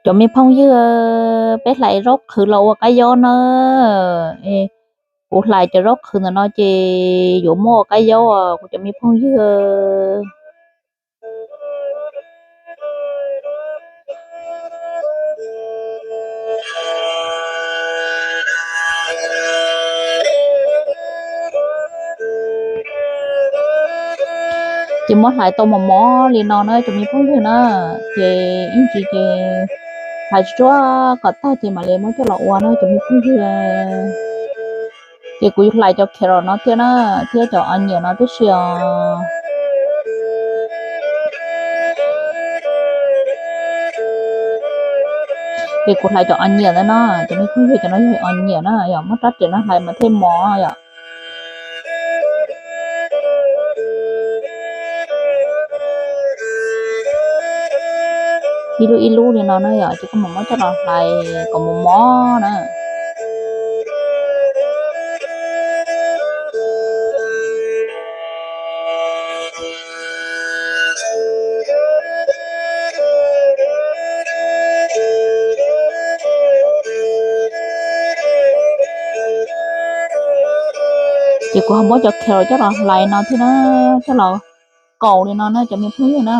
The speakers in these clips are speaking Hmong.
Cov me phooj ywg, peb hlais zaub qhwv los ua kab yaub na. Kuv hlais cov zaub qhwv ntawm no ces yuav muab ua kab yaub os kuv cov me phooj ywg. Ces muab hlais tau mos mos li no na cov me phooj ywg na, ces ib ntsis ces hlais tsuag kom tag ces mam li muab coj los ua na cov me phooj ywg. Ces kuv hlais cov carrot no thiab na, thiab cov onion no tib si os. Ces kuv hlais cov onion ntawd no, cov me phooj ywg, cov no yog onion na, yog muab rab riam no hlais mas thiaj mos yom. Ib lub ib lub li no na yom, ces koj mam muab coj los hlais kom mos mos na. Ces kuv ho muab cov carrot coj los hlais no thiab na, coj los kaus li no na cov me phooj ywg na.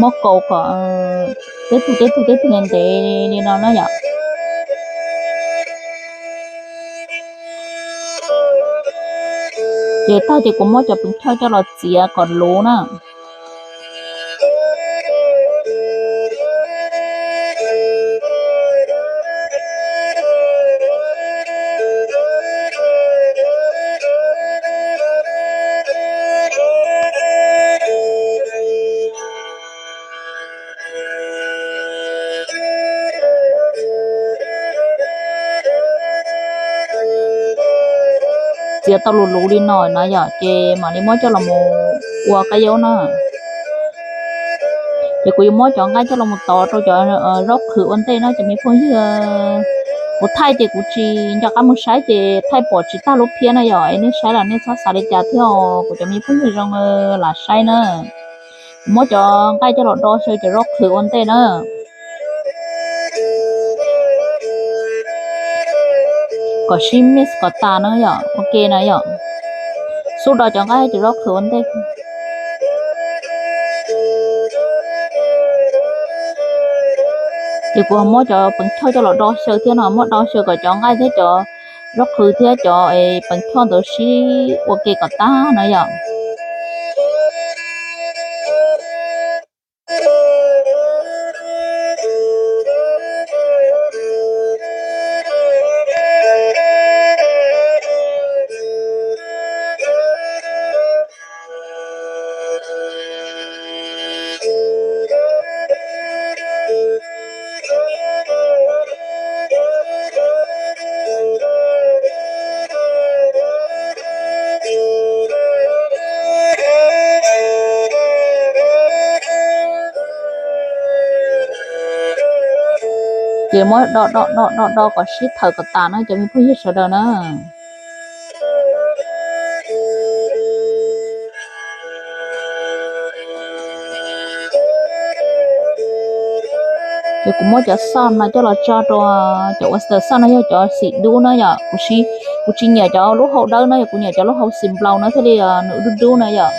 Muab kaus kom teb tug teb tug teb tug ntev ntev li no na yom. Ces tag ces kuv muab cov pees choj coj los txiav kom luv na. Txiav tau luv luv li no na yom, ces mam li muab coj los mus ua kab yaub na. Ces kuv yuav muab cov nqaij coj los mus tov rau cov zaub qhwv ua ntej na cov me phooj ywg. Kuv thaij ces kuv tsis nco qab mus saib ces thaij pom tsis tag lub phiab na yom, es nej saib los nej txhob xav li cas thiab os kuv cov me phooj ywg zoo lam saib na. Kuv muab cov nqaij coj los do xyaw cov zaub qhwv ua ntej na, kom sib mix kom tas na yom, ua ke na yom. Xub do cov nqaij cov zaub qhwv ua ntej. Ces kuv muab cov pees choj coj los do xyaw thiab no, muab do xyaw kom cov nqaij thiab cov zaub qhwv thiab cov pees choj ntawd sib ua ke kom tag na yom. Ces muab do do do do do kom sib thawm kom tas na cov me phooj ywg sawv daws na. Ces kuv muab cov xoj no coj los tso rau, cov oyster xoj no yog cov xim dub na yom, kuv tsis nyiam cov lub hau dawb na yom, kuv nyiam cov lub hau xim nplaum no thiaj li nws dub dub na yom.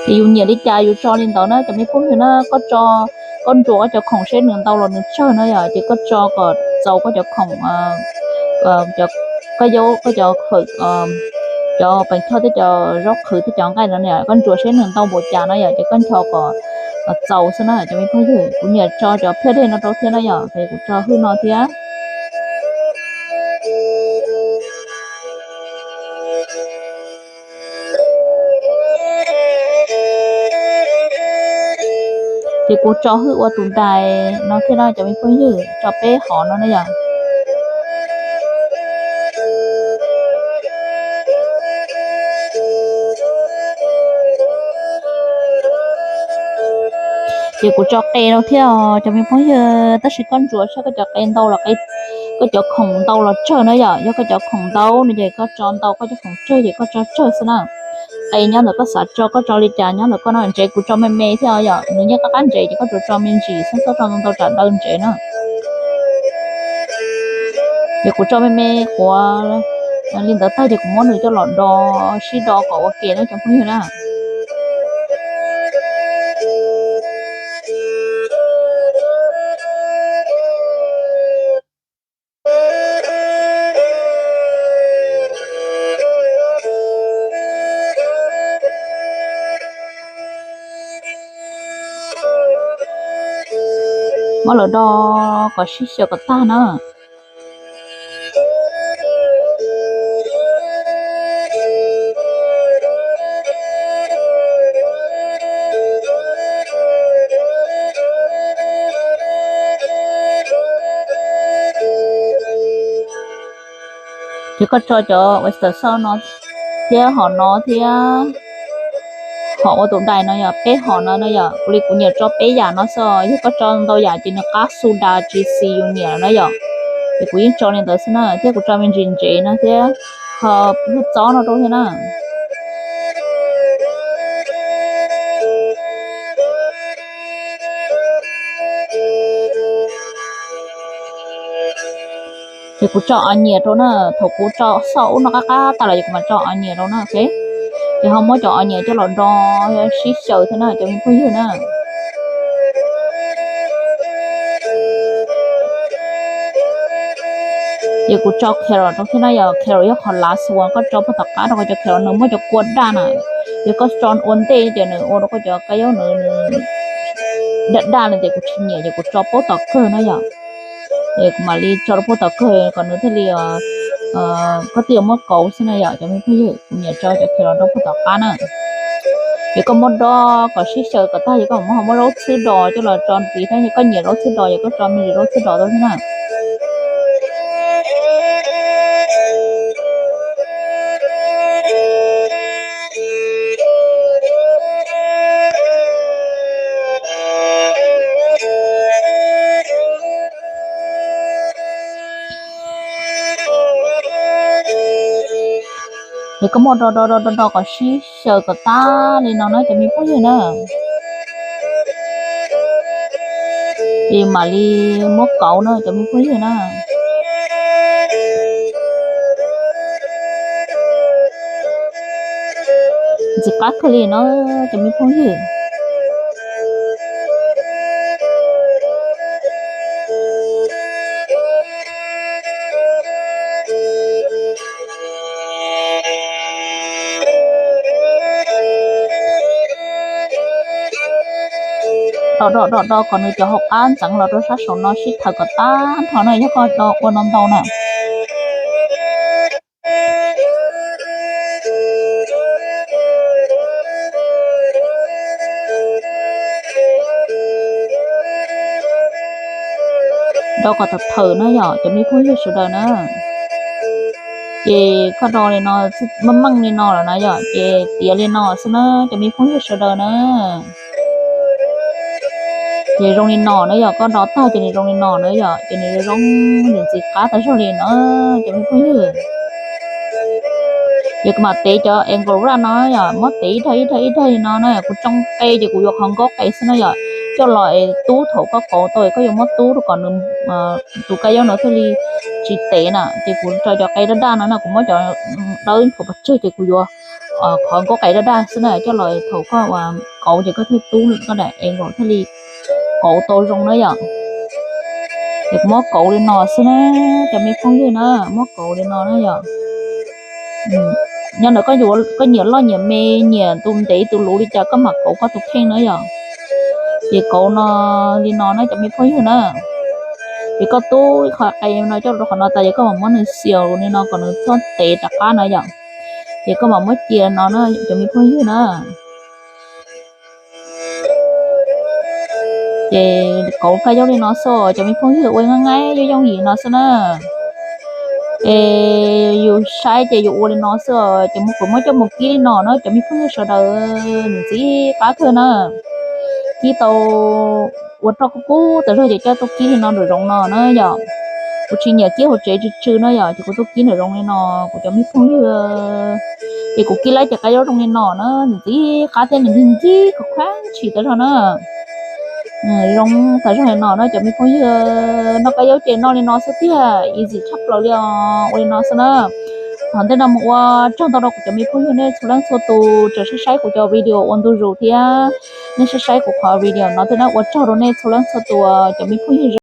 Ces yus nyiam li cas yus tso li ntawd na cov me phooj ywg na, koj tso, koj ntsuas koj cov khoom seb nws ntau los nws tsawg na yom, ces koj tso kom txaus koj cov khoom, koj yaub, koj cov, cov pees choj thiab cov zaub qhwv thiab cov nqaij no, koj ntsuas seb nws ntau npaum cas na yom, ces koj ncho kom txaus xwb na cov me phooj ywg. Kuv nyiam tso cov phiaj dej no rau thiab na yom, ces kuv tso hwj no thiab. Ces kuv tso hwj ua tus dais no thiab no cov me phooj ywg, tso peb hov no na yom. Ces kuv tso qe rau thiab os cov me phooj ywg, tab sis koj ntsuas saib koj cov qe ntau los, koj cov khoom ntau los tsawg na yom. Yog koj cov khoom ntau no ces koj tso ntau, koj cov khoom tsawg ces koj tso tsawg xwb na. Qe nyob ntawm koj xav tso, koj tso li cas nyob ntawm koj no. Ntsev kuv tso me me thiab yom, nws yeej qab qab ntsev ces koj tsuas tso me ntsis xwb, txhob tso ntau tsam daw ntsev na. Ces kuv tso me me quav li ntawd tag ces kuv muab nws coj los do, sib do kom ua ke na cov phooj ywg na. Muab lawv do kom sib xyaw kom tag na. Ces koj tso cov oyster sauce no thiab hom no thiab hom ua tus dais no yog peb hom no na yom. Kuv li kuv nyiam tso peb yam no xwb, yog koj tso ntau yam ces nws qab su das tsis xis yus nyiam na yom. Ces kuv yeej tso li ntawd xwb na, thiab kuv tso me ntsis ntsev no thiab ho lub txob no rau thiab na. Ces kuv tso onion rau na, thaum kuv tso sauce ub no qab qab tas lawm ces kuv mam tso onion rau na. Ces ho muab cov onion coj los do sib xyaw thiab na cov me phooj ywg na. Ces kuv tso carrot rau thiab na yom, carrot yog qhov last one koj tso puag tom qab rau qhov cov carrot nws muab cov kua daj na. Yog koj tso ua ntej ces nws ua rau koj cov kab yaub nws daj daj no ces kuv tsis nyiam, ces kuv tso puag tom kawg na yom. Ces kuv mam li tso rau puag tom kawg kom nws thiaj li, koj thiaj yuav muab kauv xwb na yom cov me phooj ywg. Kuv nyiam tso cov carrot rau puag tom qab na. Ces koj muab do kom sib xyaw kom tag ces koj mam muab ho muab zaub txhwb dos coj los tso ntxiv thiab, yog koj nyiam zaub txhwb dos ces koj tso me ntsis zaub txhwb dos rau thiab na. Ces koj muab do do do do do kom sib xyaw kom tag li no na cov me phooj ywg na. Ces mam li muab kauv na cov me phooj ywg na. Ntxim qab kawg li no cov me phooj ywg. Do do do do kom nws cov hauv qab ntxeev los rau sab saum no sib tawm kom tag nrho na, yog koj do ua ntau ntau na. Do kom tawm thawm na yom cov me phooj ywg sawv daws na. Ces koj do li no, meej meej li no lawm na yom, ces tiav li no xwb na cov me phooj ywg sawv daws na. Ces zoo li no na yom, koj do tag ces nws zoo li no na yom, ces nws zoo, nws ntxim qab tas zog li no cov me phooj ywg. Ces kuv mam tev cov Angora no yom, muab tev ib daig ib daig ib daig li no na, kuv tsoo qe ces kuv yuav qhov nkaub qe xwb na yom, coj los es tub thaum koj kauv tau es koj yuav muab tub rau kom nws, tus kab yaub no thiaj li tsis tev na. Ces kuv tso cov qe daj daj no na, kuv muab cov dawb nthuav pov tseg ces kuv yuav qhov nkaub qe daj daj xwb na, coj los thaum koj kauv ces koj thiaj tub koj daim Angora thiaj li kauv tau zoo na yom. Ces kuv muab kauv li no xwb na cov me phooj ywg na, muab kauv li no na yom. Nyob ntawm koj nyiam loj nyiam me, nyiam tus ntev tus luv li cas koj mam kauv koj tus kheej na yom. Ces kauv no li no na cov me phooj ywg na. Ces koj tub qhov qe no coj rau qhov no tas ces koj mam muab nws xyaw li no kom nws txhob tev rov qab na yom. Ces koj mam muab cia no na cov me phooj ywg na. Ces kauv kab yaub li no xwb cov me phooj ywg, ua nqaij nqaij yooj yooj yim no xwb na. Es yus saib ces yus ua li no xwb, ces kuv muab coj mus kib li no na cov me phooj ywg sawv daws, ntxim qab kawg na. kib tau ua roj kub kub tas zog ces coj tuaj kib li no nram zoov no na yom. Kuv tsis nyiam kib hauv tsev tsw tsw na yom, ces kuv tuaj kib nram zoov li no. Kuv cov me phooj ywg, ces kuv kib lawm cov kab yaub zoo li no na, nws ntxim qab thiab nws ncig ncig khuav khuav ntshis tas zog na. Zoo tas zog li no na cov me phooj ywg, noj kab yaub ces noj li no xwb tiag, easy tshaj plaws li os, ua li no xwb na. Thaum ntej no mus ua tsaug ntau rau kuv cov me phooj ywg nej txhua leej txhua tus tseem saib saib kuv cov video ua ntu zus thiab nej saib saib kuv qhov video no thiab na, ua tsaug rau nej txhua leej txhua tus cov me phooj ywg.